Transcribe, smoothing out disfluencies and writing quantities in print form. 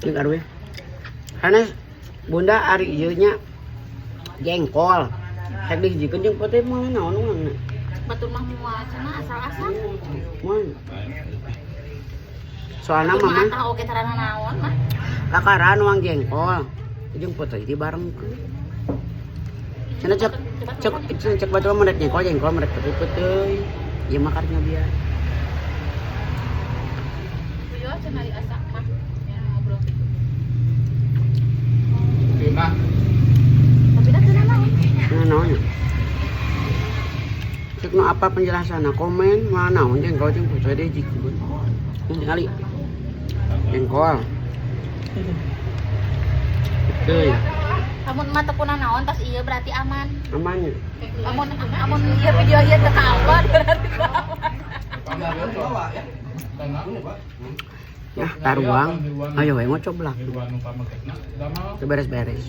Jeung aduh. Hanes Bunda ari ieu nya jengkol. Rek dihijikeun jeung peuteuy mah naon uangna. Batur mah moal cenah asal-asal. Moal. Soalna Batur mah mama atah oge tarana naon mah. Kakaran uang jengkol jeung peuteuy dibarengkeun. Cenah cek cek cek cek batur mah rek jengkol jengkol merek peuteuy peuteuy. Ieu mah karek nyobian. Yo cenah di asak mah. Ya ngobrol gitu. Lima. Tapi dah teu naon. Nah, naon ya? Cek nu apa penjelasanna komen mah naon jengkol jeung peuteuy dihijikeun. Kali jengkol. Peuteuy. Amun mah teu kuna naon tas ieu berarti aman. Aman ya? Amun amun ieu video ieu teu kawan berarti teu aman. Ya, taruang. Ayo we ngocoblak. Teu beres-beres.